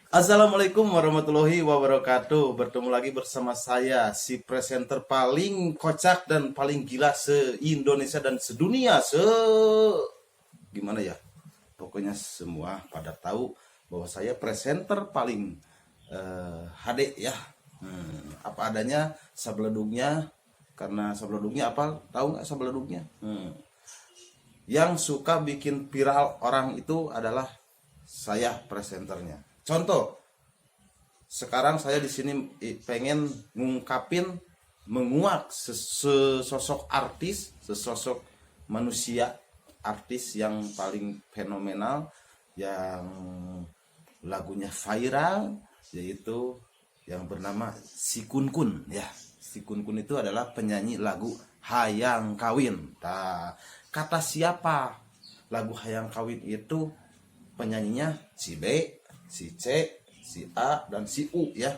Assalamualaikum warahmatullahi wabarakatuh. Bertemu lagi bersama saya, si presenter paling kocak dan paling gila se-Indonesia dan sedunia. Gimana ya? Pokoknya semua pada tahu bahwa saya presenter paling HD ya. Apa adanya sabeledugnya, karena sabeledugnya apa? Tahu nggak sabeledugnya? Yang suka bikin viral orang itu adalah saya presenternya. Contoh, sekarang saya di sini pengen ngungkapin, menguak sesosok artis, sesosok manusia artis yang paling fenomenal, yang lagunya viral, yaitu yang bernama Si Kun Kun ya. Si Kun Kun itu adalah penyanyi lagu Hayang Kawin. Nah, kata siapa lagu Hayang Kawin itu penyanyinya si B, si C, si A, dan si U ya.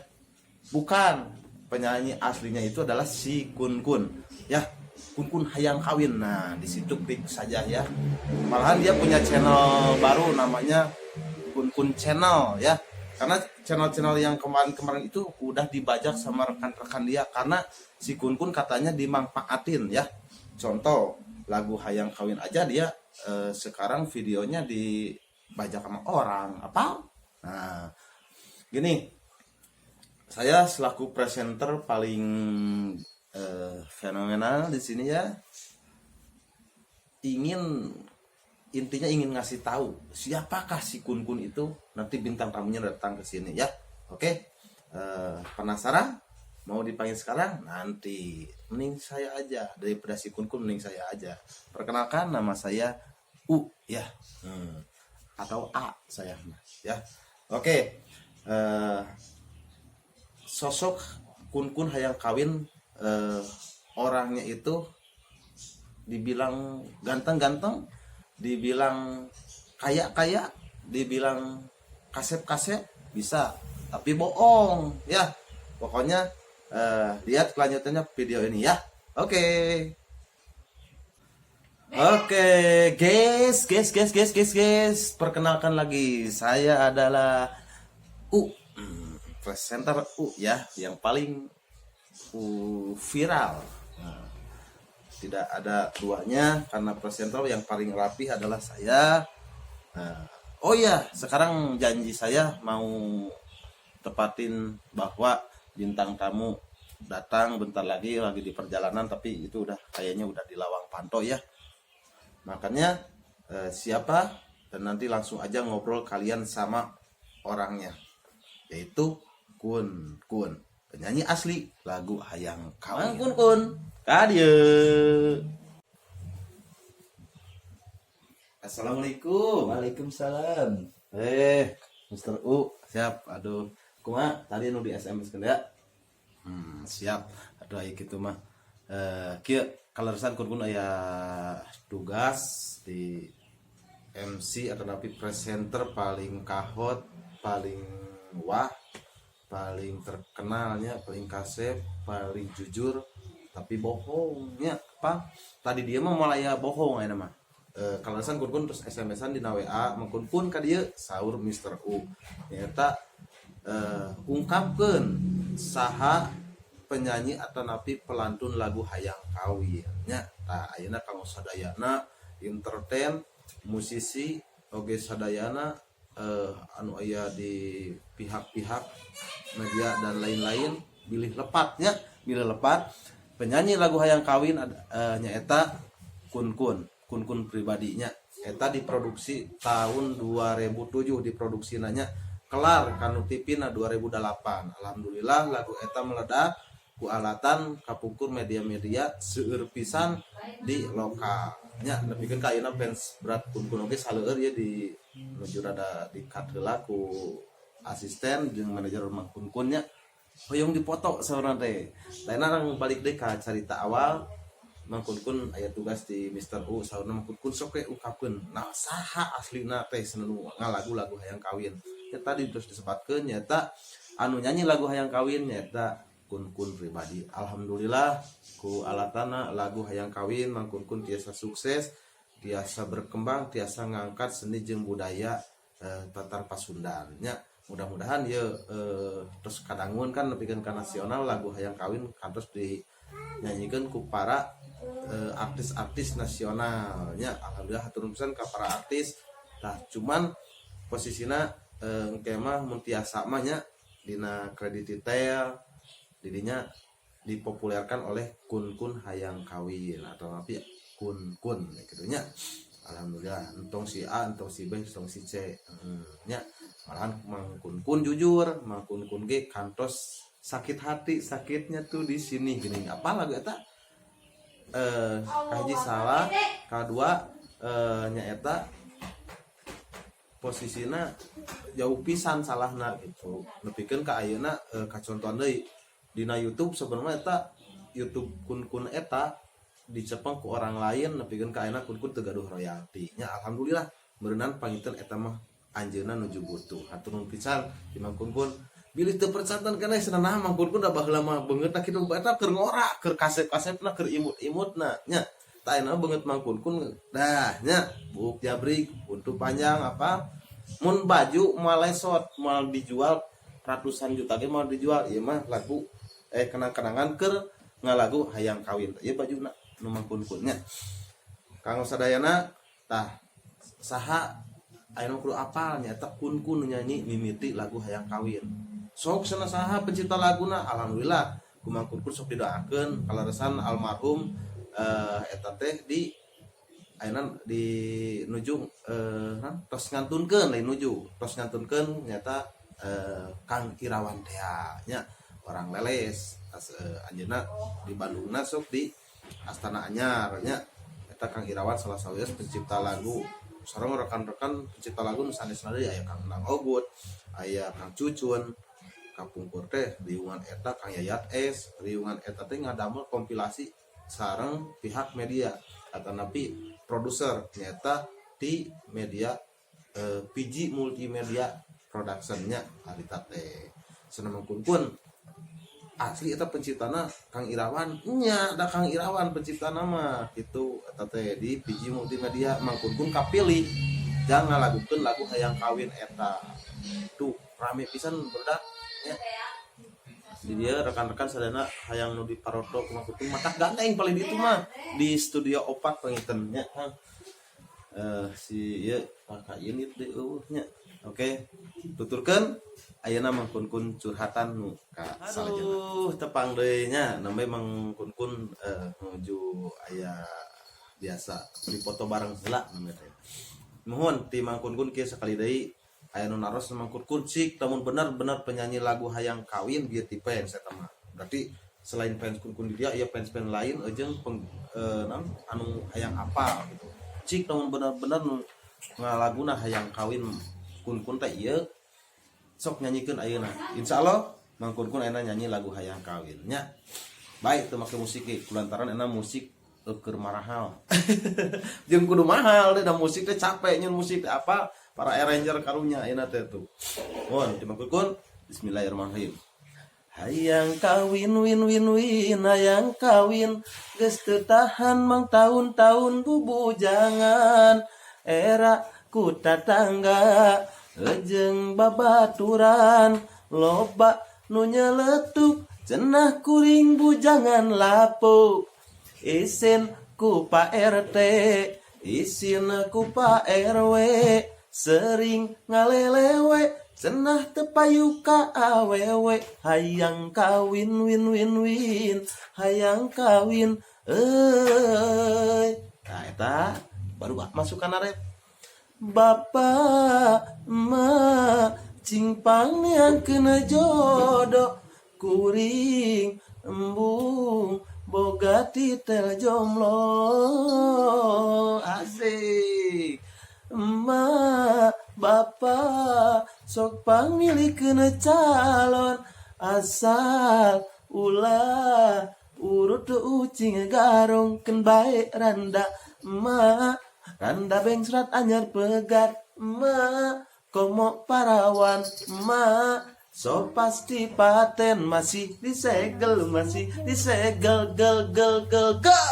Bukan, penyanyi aslinya itu adalah si Kun Kun ya. Kun Kun Hayang Kawin. Nah, di situ klik saja ya. Malahan dia punya channel baru namanya Kun Kun Channel ya. Karena channel-channel yang kemarin-kemarin itu udah dibajak sama rekan-rekan dia karena si Kun Kun katanya dimanfaatin ya. Contoh lagu Hayang Kawin aja dia sekarang videonya dibajak sama orang apa. Nah, gini, saya selaku presenter paling fenomenal di sini ya, ingin, intinya ingin ngasih tahu siapakah si Kun Kun itu. Nanti bintang tamunya datang ke sini ya. Oke. Penasaran? Mau dipanggil sekarang? Nanti mending saya aja daripada si Kun Kun, mending saya aja. Perkenalkan, nama saya U ya. Atau A saya ya. Oke. Sosok Kun Kun Hayang Kawin, orangnya itu dibilang ganteng-ganteng, dibilang kaya-kaya, dibilang kasep-kasep bisa, tapi bohong ya. Pokoknya lihat kelanjutannya video ini ya. Oke. Oke, guys, guys, guys, guys, guys, guys. Perkenalkan lagi, saya adalah U, presenter U ya, yang paling viral. Nah, tidak ada duanya karena presenter yang paling rapi adalah saya. Nah, oh iya, sekarang janji saya mau tepatin bahwa bintang tamu datang bentar lagi di perjalanan, tapi itu udah kayaknya udah di lawang panto ya. Makanya siapa dan nanti langsung aja ngobrol kalian sama orangnya, yaitu Kun Kun, penyanyi asli lagu Hayang Kawin. Kun Kun, ka dieu. Assalamualaikum. Waalaikumsalam. Mr. U, siap. Aduh, kumaha tadi nu di SMS kan ya? Siap. Aduh, aya kitu mah. Kieu kaleresan Kun Kun aya tugas di MC atau napi presenter paling kahot, paling wah, paling terkenalnya, paling kasep, paling jujur, tapi bohongnya apa? Tadi dia mah mulai ya bohong aya mah. Kaleresan Kun Kun terus SMS-an di WA, "Mang Kun Kun ka dieu," saur Mr. U. Nyata ungkapkeun saha penyanyi atau napi pelantun lagu Hayang Kawin nya. Tah, ayeuna kanggo sadayana entertain, musisi oge, sadayana anu aya di pihak-pihak media dan lain-lain, bilih lepatnya, bilih lepat, penyanyi lagu Hayang Kawin nyaeta Kun Kun, Kun Kun pribadinya. Eta diproduksi tahun 2007, diproduksi nanya kelar kanu TV na 2008. Alhamdulillah lagu eta meledak ku alatan kapungkur media-media seueur pisan di lokal nya, nepikeun ka ayeuna fans berat Kun Kun oge saleueur ya, di nuju rada di cut heula ku asisten jeung manajer Mang Kun Kun nya, hoyong dipoto saurna teh. Lainna orang balik deui ka carita awal. Mang Kun Kun aya tugas di Mr. U, saurna, "Mang Kun Kun, sok we ungkapkeun, nah, saha aslina teh nu ngalagu lagu Hayang Kawin?" Ya, tadi terus disebutkeun nyata anu nyanyi lagu Hayang Kawin nyata Kun Kun pribadi. Alhamdulillah ku alatana lagu Hayang Kawin, Mang Kun Kun tiasa sukses, tiasa berkembang, tiasa ngangkat seni jeung budaya tatar Pasundan nya. Mudah-mudahan ya terus kadangun kan, nepikeun ka nasional lagu Hayang Kawin kantos dinyanyikan ku para artis-artis nasionalnya. Alhamdulillah, hatur pisan ka para artis. Tah, cuman posisina engke mah mun tiasa mah nya dina kredit detail didinya dipopulerkan oleh Kun Kun Hayang Kawin atau apa Kun Kun gitu nya. Alhamdulillah, entong si A, entong si B, entong si C nya. Malahan Mang Kun Kun, jujur Mang Kun Kun ge kantos sakit hati, sakitnya tuh di sini gini. Apa lagu eta kahiji salah, kadua nyaeta posisina jauh pisan salahna gitu, nepikeun ka ayeuna. Kacontohan deui dina YouTube, sebenarnya eta YouTube Kun Kun eta dicepeng ku orang lain, nepikeun ka ayeuna Kun Kun teu gaduh royalti nya. Alhamdulillah meureunan panginten eta mah anjeunna nuju butuh. Hatur nuhun pisan di Mang Kun Kun, bilih teu percanten keneh cenah. Mang Kun Kun da baheula mah beungeutna kitu, eta keur ngora, keur kasep-kasepna, keur imut-imutna nya. Tah, ayeuna beungeut Mang Kun Kun dah nya buuk jabrik, untuk panjang apa, mun baju moal lesot, moal dijual ratusan juta ge moal dijual. Ieu mah lagu kenang-kenangan keur ngalagu Hayang Kawin, ieu bajuna nu Mang Kun Kun nya. Kanggo sadayana, tah, saha ayeuna kudu apal nyaeta Kun Kun nyanyi mimiti lagu Hayang Kawin. Sok sana saha pencipta laguna. Alhamdulillah, ku Mang Kun Kun sok didoakeun kaleresan almarhum eta teh di ayeuna di nuju tos ngantunkeun, lain nuju, tos ngantunkeun nyata Kang Irawan teh nya, orang Leles. Tas anjeunna di Bandungna sok di Astana Anyar nya. Eta Kang Irawan salah satu pencipta lagu sareng rekan-rekan pencipta lagu nu sanesna deui, aya Kang Nang Ogut, aya Kang Cucun. Kapungkur teh riungan eta Kang Yayat S, riungan eta teh ngadamel kompilasi sareng pihak media atau napi produser nyata di media PG Multimedia Productionnya harita teh. Seneng Kun Kun asli eta penciptana Kang Irawan nya, da Kang Irawan penciptana mah itu eta teh di PG Multimedia. Mang Kun Kun kapilih jangan ngalagukeun lagu Hayang Kawin eta tuh rame pisan berudak nya. Di dia rekan-rekan sadana hayang nu diparoto ku Mang Kun Kun, matak gandeng paling itu mah di studio opat panginten nya. Si ieu pakai ini deui eueuh nya. Oke, tuturkeun ayeuna Mang Kun Kun curhatan nu ka salajengna. Aduh, tepang deui nya, nembe Mang Kun Kun nuju aya biasa dipoto bareng heula namanya teh. Mohon ti Mang Kun Kun kieu, sakali deui aya nu naros Mang Kun Kun, cik lamun bener-bener penyanyi lagu Hayang Kawin bieu ti fans eta mah. Berarti selain fans Kun Kun di dia, ieu fans-fans lain jeung naon anu hayang apal gitu. Cik lamun bener-bener nu ngalaguna Hayang Kawin Kun Kun teh ieu, sok nyanyikeun ayeuna. Insyaallah Mang Kun Kun ayeuna nyanyi lagu Hayang Kawin nya. Baik teu make musik ge, kulantaran enak musik keur marahal. Jeung kudu mahal deh da musik teh, capek nyeun musik teh, apa para arranger karunya ayeuna teh tuh. Mohon di Mang Kun Kun. Bismillahirrahmanirrahim. Hayang kawin win win win, hayang kawin geus teu tahan mang tahun-tahun bubujangan, era ku tatangga jeung babaturan loba nu nyeletuk, cenah kuring bujangan lapuk. Isin ku Pak RT, isin ku Pak RW, sering ngalelewe, cenah teu payu ka awewe. Hayang kawin win win win, hayang kawin euy. Nah, eta baru masuk kana ref. Bapak emak cing pangneangkeun jodoh kuring, embung boga titel jomblo. Asik. Emak bapak sok pangmilikeun calon, asal ulah urut ucing garong, keun bae randa emak, randa bengsrat anyar pegat emak, komo parawan emak, so pasti paten masih disegel, masih disegel gel gel gel gel.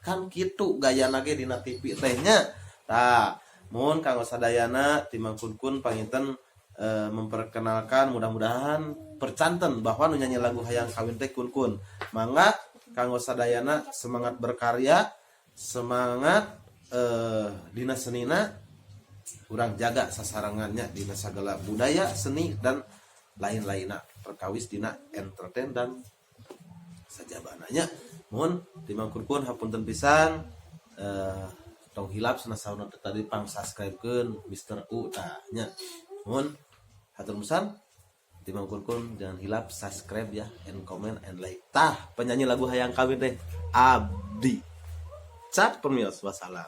Kan gitu gaya lagi dina TV teh nya. Tah, Mohon kanggo sadayana ti Mang Kun Kun panginten memperkenalkan, mudah-mudahan percanten bahwa nu nyanyi lagu Hayang Kawin teh Kun Kun. Mangga kanggo sadayana semangat berkarya, semangat dina senina, urang jaga sasarengannya dina segala budaya, seni, dan lain-lainnya, perkawis dina entertain dan sajabananya. Mohon ti Mang Kun Kun hapunten pisan. Tong hilap sana sauna tadi pang subscribe keun Mr. U tah nya. Mohon hatur pisan ti Mang Kun Kun, jangan hilap subscribe ya, and comment and like. Tah, penyanyi lagu Hayang Kawin teh abdi. Cat permios, wassalam.